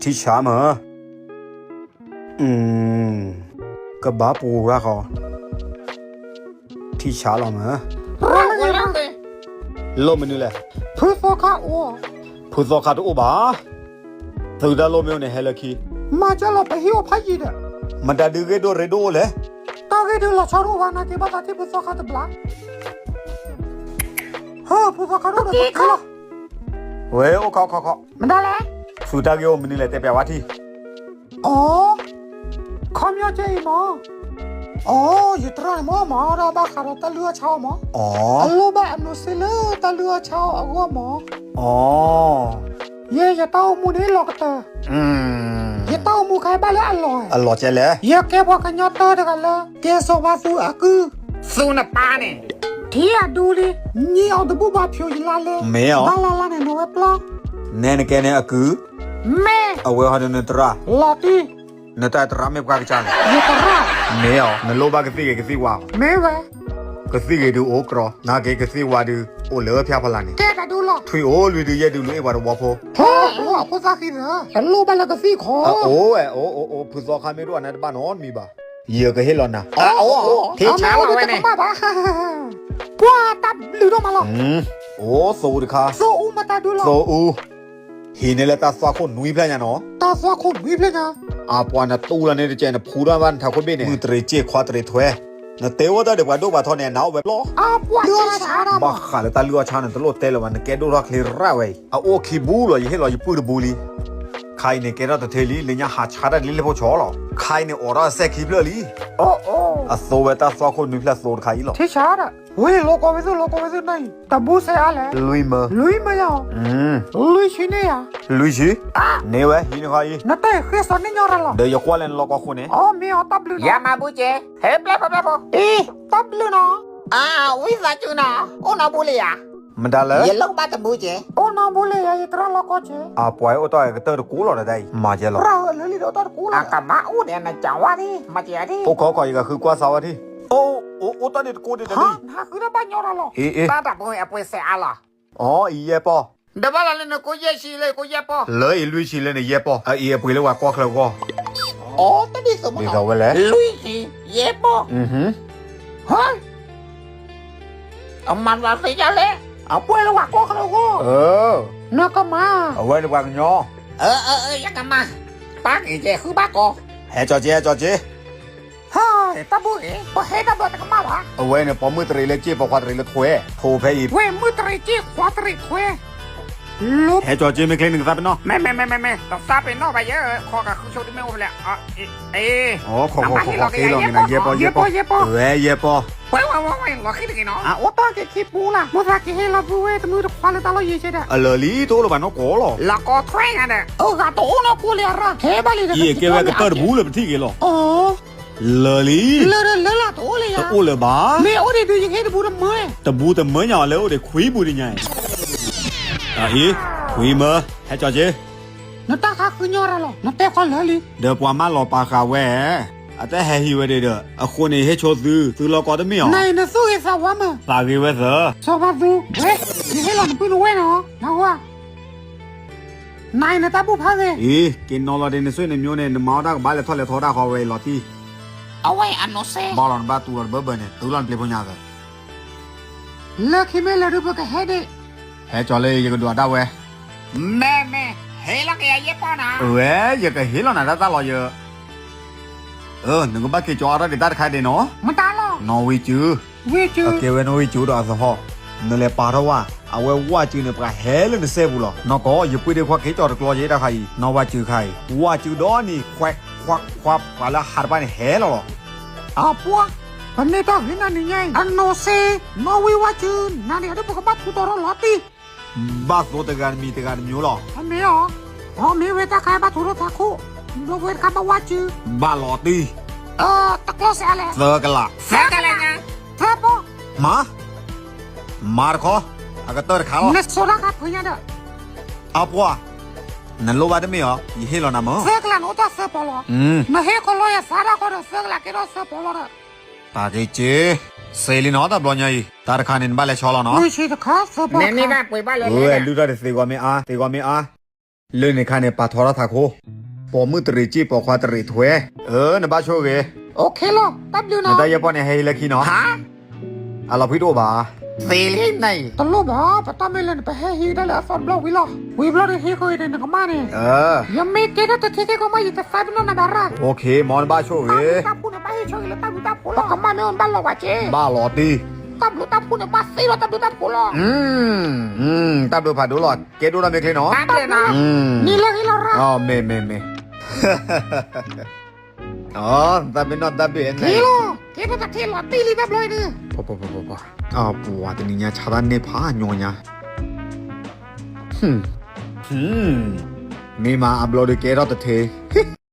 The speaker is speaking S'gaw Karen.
ထံဆါမၢ်, ကဘၣ်ပူၤရၣ်ဃီ, ထံဆါလီၤမၢ်, လိၣ်မနုၤလဲၣ်, ဖုသီခါအိၣ်, ဖုသီခါတအိၣ်ဘၣ်, သုတၢ်လိၣ်မ့ၢ်အိၣ်န့ၣ် ဟဲလၢခံ, မၤကၢလီၤ ပဟံၣ်အိၣ်ဖးယံၤဒီး, မတၤဒုးဂ့ၢ်ဒိၣ်ရ့ဒိၣ်အိၣ်လဲၣ်, တၢ်ဂ့ၢ်ဒုးလီၤဆီတအိၣ်ဘၣ် နာ်က့ဘၣ်သးထံၣ်ဖုသီခါတဘျီ ဟၢ ဖုသီခါတအိၣ်ဒီး ပက့ၤလီၤ, ဝဲအိၣ်ခီခီခီ, မတၤလဲၣ်, ဖုတၢ်ဂ့ၢ်အိၣ်မနုၤလဲၣ် တဲပျးဝဲထံၣ်, အိ ခီပညီကဲအံၤမၢ်, အိ ယတရၣ်န့ၣ်မၢ် မၤအီၣ်ဒၣ်ဘၣ်ဃးဒီးတၢ်လုၢ်အီၣ်ဆါအီၣ်မၢ်, အလိၣ်ဘၣ်အနီၢ်စ့လၢတၢ်လုၢ်အီၣ်ဆါအီၣ်အဂီၢ်မၢ်, အိ ယဲယတၢ်အိၣ်မူန့ၣ်လီၤကတၢၢ်, ယတၢ်အိၣ်မူခါအံၤဘၣ်လၢအလီၢ်, အလီၢ်ကဲလဲၣ်, ယကဲပှၤကညီတၢတဂၤလၢ ကဲစီၤဘးသူအကုၢ်, သူနပၢ်န့ၣ်, ထံအဒူလံ, နံၣ်အီၤတဘူၣ်ဘၣ်ဖျိးယလါလဲ, မ့ၢ်အီၤ, ဘၣ်လါလါန့ၣ် နဝဲပျီ, နဲနကဲန့ၣ်အကုၢ်, မ့ၢ်, အဝဲဟီဒုးနတရၣ်, လီၤတံၢ် နတၢ်တရၣ်မ့ၢ်ပှၤကစၢ်န့ၣ်, ယတရၣ်, မ့ၢ်အီၤ နလိၣ်ဘၣ်ကသံၣ်ဂ့ၤကသံၣ်ဝါ, မ့ၢ်ဝဲ, ကသံၣ်ဂ့ၤဒုးအိၣ်ကြီ နာ်က့ကသံၣ်ဝါဒုး အိၣ်လၢဖၠၣ်ဖီလာ်န့ၣ်, ကဲတၢ်ဒူလီၤ, ထွံၣ်အိၣ်လွံၢ်ဒုးယဲၢ်ဒုးလူၤအ့ၣ်ပှၤတဝီဖိ, ဟဲ, အဖိသၣ်ဃံသၢ, တလိၣ်ဘၣ်လၢကသံၣ်ခီ, အအိၣ်ဝဲ အိၣ်အိၣ်အိၣ် ဖုသီခါမ့ၢ်တအိၣ်န့ၣ်တဘၣ်နီတမံၤဘၣ်, ယကဟ့ၣ်လီၤနၤ, ထံဆါလီၤဝဲန့ၣ်, ပှၤတၢ်ဘျုးဒိၣ်မးလီၤ, အိၣ်သိအူတခါ, သိအူမတၤဒုးလီၤ, သိအူ ဟံးန့ၢ်လၢတၢ်သွၣ်ခိၣ်နွံဖျၢၣ်ညါနီၤ, တၢ်သွၣ်ခိၣ်နွံဖျၢၣ်ညါ, အပှၤနတူၢ်လီၤန့ၣ်တကဲး နဖူထီၣ်ဘၣ်နထးခိၣ်ဘ့ၣ်န့ၣ် မုၢ်တရံးစ့ၢ်ခွါတရံးထွဲ, နတဲဝဲတၢ်ဒီးပှၤဒိၣ်ပှၤထီန့ၣ် နအိၣ်ဝဲပျီ, အပှၤဒုးဆါ, ဘၣ်ဃးလၢတၢ်လုၢ်အီၣ်ဆါန့ၣ် တလိၣ်တဲလၢၤဘၣ် နကဲဒိၣ်ထီၣ်ချ့ရၣ်ဝဲအံၤ, အအိၣ်ခံဘူလီၤ ယဟ့ၣ်လီၤယပုၢ်တဘူလံ, ခါအံၤန့ၣ်ကဲထီၣ်တထ့လံ လၢညါဟးဆါတၢ်ဒ်လံလၢဖိဆီလီၤ, ခါအံၤန့ၣ်အိးထီၣ်အစဲၣ်ခံဖျၢၣ်လံ, အသိဝဲတၢ်သွၣ်ခိၣ်နွံဖျၢၣ်သိတခါအံၤလီၤ, ထံဆါဒၣ်, ဝဲလီၤကီဝဲသုလီၤကီဝဲသုနၢ်အံၤ တဘူစဲးအါလဲၣ်, လွံၢ်မၢ, လွံၢ်မၢယါ, လွံၢ်ဆံန့ၣ်ယါ, လွံၢ်ဆံ, န့ၢ်ဝဲဟံးန့ၢ်ဃီအံၤ, နတၢ်အံၤဃ့စီၤန့ၢ်ညီရၤလီၤ, ဒီးယကွၢ်လၢနလီၤကီခိၣ်န့ၣ်, အမ့ၢ်အီၤတၢ်ဘျုးနီၤ, ယၤမၤဘူက့ၤ, ဟဲပျဲၢ်ဖိပျဲၢ်ဖိ, အ့ တၢ်ဘျုးနီၤ, အဝံသးစူၤနီၤ, အိၣ်နီတဘူလံယါ, မတၤလၢ ယလိၣ်ဘၣ်တဘူက့ၤ, အိၣ်နီတဘူလံယါ ယတရၣ်လီၤကီက့ၤ, အပှၤအိၣ်တၢ်အကတၢၢ်တကူလီၤဒ်အံၤ မၤကဲလီၤ, ရၢၢ်လၢလံဒီးတၢ်တကူလီၤ, အကမၤအိၣ်ဒီးနကၠီဝါဒံး မၤကဲဒံး, အိၣ်ခီခီ ယကဃုကွၢ်စါဝဲထံၣ်, အိၣ်တၢ်န့ၣ်တကူဒံးဒ်အံၤ, ဟးဃုတၢ်ဘၣ်ညီရၤလီၤ, အ့အ့, တၢ်တဘူအပှ့ၤစဲးအါလီၤ, အီ အံၤယဲၢ်ပီၢ် ဒီးဘၣ်လီၤလၢနကိးယဲၢ်ဆံလၢကိးယဲၢ်ပီၢ်, လၢအံၤလွံၢ်ဆံလၢနယဲၢ်ပီၢ်, အအံၤအပှ့ၤလၢပှၤကွၢ်ချၢဂီၢ်, အီ တဒ်သိးမ့ၢ်လီၤ, လွံၢ်ဆံယဲၢ်ပီၢ်, ဟါ, အမၤလီၤသ့ၣ်ညါလဲၣ်, အပှ့ၤလၢပှၤကွၢ်ချၢဂီၢ်, နကမၤ, အဝဲန့ၣ်ပှၤကညီ, ယကမၤ, ပၢ်က့ၤကဲဃုဘၣ်ကီ, ဟဲကၠီက့ၤ ဟဲကၠီက့ၤ ဟါ, တၢ်ဘူၣ်ဂ့ၤ ပဟဲတၢ်ဘျီတကမၣ်ဘၣ်, အဝဲန့ၣ် ပှၤမုၢ်တရံးလၢစ့ၢ် ပှၤခွါတရံးလၢထွဲ, ထိဖဲအံၤ, ဝဲမုၢ်တရံးစ့ၢ် ခွါတရံးထွဲ, ဟဲကၠီက့ၤ မ့ၢ်ချ့နကသးပ့ၤနီၣ်, မ့ၢ်မ့ၢ်မ့ၢ်မ့ၢ်မ့ၢ် တသးပ့ၤနီၣ်ဘၣ်ယဲ, ခီကဃုဆိဒ်မ့ၢ်အိၣ်ဖဲလဲၣ်, အ့ ခီခီခီခီ ဃ့လီၤမ့ၢ်နၤ ယဲၢ်ပီၢ်, ယဲၢ်ပီၢ် ယဲၢ်ပီၢ်, ဝဲယဲၢ်ပီၢ်, ဝဲဝဲဝဲဝဲ လီၤဃံတဂ့ၤနီၤ, အအိၣ်တၢ်က့ၤခံပူၤလၢ်, မိၢ်သးကဟ့ၣ်လီၤပုၢ်ဝဲၢ်တမုၢ်တခွါလၢတၢ်လီၢ်ယံၤကဲဒၣ်, အလၢာ်လံ တအိၣ်လၢၤဘၣ်နီၢ်ကီၢ်လီၤ, လီၤကီၢ်ထွဲညါဒီး, အိၣ်ဂၤတအိၣ်နီၢ်ကီၢ်လၢအရၢ်, ဟဲဘၣ်လံဒီး ယကဲဝဲကတၢၢ်တဘူလၢပထံၣ်က့ၤလီၤ, အီ လၢာ်လံ, လၢာ်လၢာ်လၢာ်တအိၣ်လၢယၤ, တအိၣ်လၢၤဘၣ်, မ့ၢ်အိၣ်ဒံးဒုးယကဟ့ၣ်တဘူတမၢ, တဘူတမၢညါအီၤလၢအိၣ်ဒံးခွံဘူဒံးညါအံၤ, အအံၤ, ခွံမၢ, ဟဲကၠီက့ၤ, နတၢ်ခါဃုညီရၤလီၤ နတဲခီလၢာ်လံ, ဒီးပှၤမၢလီၤပာ်ဃာ်ဝဲ, အတၢ်ဟဲဟံးဝဲဒံးဒီး အဃိန့ၣ် ယဟ့ၣ်ဆိသု သုလီၢ်ကီၢ်တမ့ၢ်အီၤ, နအံၤနသူၣ်ဂ့ၤသးဝါမၢ, သးဂ့ၤဝဲသၢ, စီၤပၤသူ, ဝဲ, ယဟ့ၣ်လီၤနပုၢ်နဝဲၢ်နီၤ, နဝၤ နအံၤနတၢ်ဘူၣ်ဖးဂ့ၤ, အံၤ က့ၤနီၤလီၤဒံးနဆွေနမျိုးန့ၣ် နမၤအီၣ်တၢ်ကဘၣ်လဲၤထီၣ်လဲၤထီတၢ်ဃီဝဲအံၤလီၤတံၢ်, အဝဲအနီၢ်စ့, ဘၣ်လီၤနဘၣ်တူၢ်လီၤတဘၢဘၢန့ၣ် တုၤလီၤနပျ့ၤဖိညါသၢ, လၢခံမ့ၢ်လၢဒုးပကဟဲဒံး, ဟဲကၠီလၢယကဒွးဒၣ်ဝဲ, မ့ၢ်မ့ၢ်, ဟ့ၣ်လီၤက့ၤယဲၢ်ပီၢ်နီၤ, ဝဲ ယကဟ့ၣ်လီၤနၤတၢ်တၢ်လီၤယၢ အၢ နကဘၣ်က့ၤကၠီအါထီၣ်ဒံးတၢ်တခါဒံးနီၤ, မတၤလီၤ, နီၣ်ဝံၣ်စု, ဝံၣ်စု, အကဲဝဲနီၣ်ဝံၣ်စုဒီးအသဟီၣ်, နလဲၤပာ်ထီၣ်ဝဲ, အဝဲဝၣ်စုန့ၣ် ပှၤဟဲလၢနစဲပူၤလီၤ, နီၢ်ကီၢ် ယပုၢ်ဒ့ခွါက့ၤကၠီတကျီယဲတၢ်ခါအံၤ, နီၣ်ဝၣ်စုခါအံၤ, ဝၣ်စုဒီးနံၤ ခွဲးခွါခွါ ပှၤလၢဟးတဖၣ်န့ၣ်ဟဲလီၤလီၤ, အပှၤ, ပန့ၢ်တၢ်ဂ့ၤနၤနံၤညါအံၤ, အနီၢ်စ့, နီၣ်ဝံၣ်ဝၣ်စု, နၤန့ၣ် အဒိၣ်ပကဘၣ်ထူးတီၤထီၣ်လီၤတံၢ် ဘၣ်သိတဂၤတမံၤတဂၤတမျိုးလီၤ. အမ့ၢ်အီၤ, အမ့ၢ်ဝဲတၢ်ခါဘၣ်ထူးထီၣ်သးခိၣ်, ဒိဝဲတခါဘၣ်ဝါစု, ဘၣ်လီၤတံၢ်, တကျီစဲးလဲၣ်, သၢကလး, သၢကလးညါ, သၢပီၢ်, မၤ, မၤတခီ, အကတၢၢ်တခါလီၤ. နစိာ်တၢ်ခါဖုညါဒီး, အပှၤ, နလိၣ်ဘၣ်တမ့ၢ်အီၤ, ယဟ့ၣ်လီၤနၤမၢ်. သၢကလးနအိၣ်တၢ်သၢပီၢ်လီၤ. နဟ့ၣ်ခီလီၤယသးတၢ်ဃီဒီး သၢကလးကဲထီၣ်သၢပီၢ်လီၤဒီး. ပာ်က့ၤစ့, စ့လံနီၤ တၢ်ဘျီညါအံၤ, တၢ်တခါန့ၣ် နဘၣ်လဲၤဆီလီၤနီၤ. လွံၢ်ဆံတခါ သၢပီၢ်တခါ. ဝဲလုၢ်တၢ်တသ့ဂီၤမ့ၢ်အါ, သ့ဂီၤမ့ၢ်အါ. လၢန့ၣ်ခါန့ၣ် ပာ်ထီၣ်ထါခိၣ်, ပိာ်မုၣ်တရံးစ့ၣ် ပိာ်ခွါတရံးထွဲ, အၢ နဘၣ်ဆိၣ်ဂ့ၤ, လီၤ တၢ်ဘျုးနီၤ, နတၢ်ယဲၢ်ပီၢ်န့ၣ် ဟဲဟံးလၢခံနီၤ, အလီၤဖှံတအိၣ်ဘၣ်, သ့လံန့ၣ်, တလိၣ်ဘၣ် ပတၢ်မ့ၢ်လၢနပဟဲဟံးဒၣ်လၢအသီတဘျီဝံၤလီၤ, ဝံၤဘျီဒီးဟံးဃီအံၤန့ၣ် နကမၣ်န့ၣ်, ယမ့ၢ်ကဲထီၣ်တထံကဲကီမး ယတသးပ့ၤနီၣ်နၤဘၣ်ရၣ်, မ့ၢ်နဘၣ်ဆိၣ်ဂ့ၤ, တၢ်ဖှူန့ၣ် ဘၣ်ဟ့ၣ်ဆိၣ်ဂ့ၤလၢတၢ်ဘျုးတၢ်ဖှိၣ်လီၤ, ပကမၣ်မ့ၢ်အိၣ်ဘၣ်လီၤဝဲက့, ဘၣ်လီၤတံၢ်, တၢ်ဘျုးတၢ်ဖှိၣ်န့ၣ် ဘၣ်သ့လီၤ တၢ်ဘျုးတၢ်ဖှိၣ်လီၤ, တၢ်ဘျုးဖးဒိၣ်လီၤ, ကဲဒိၣ်တၢ်မ့ၢ်ချ့နီၤ, နံၤလၢဂ့ၤလီၤရၣ်, မ့ၢ်မ့ၢ်မ့ၢ်, တၢ်ဘျုးနီၤ တၢ်ဘျုးန့ၣ်လီၤ, ကဲထီၣ်တထံလီၤတံၢ်လံတၢ်ဘျီအံၤန့ၣ်, ပှၤတနံၤညါဆါတၢ်န့ၢ်ဖးညီညါ, မ့ၢ်မးအဘျီဒီးကဲထီၣ်တထံ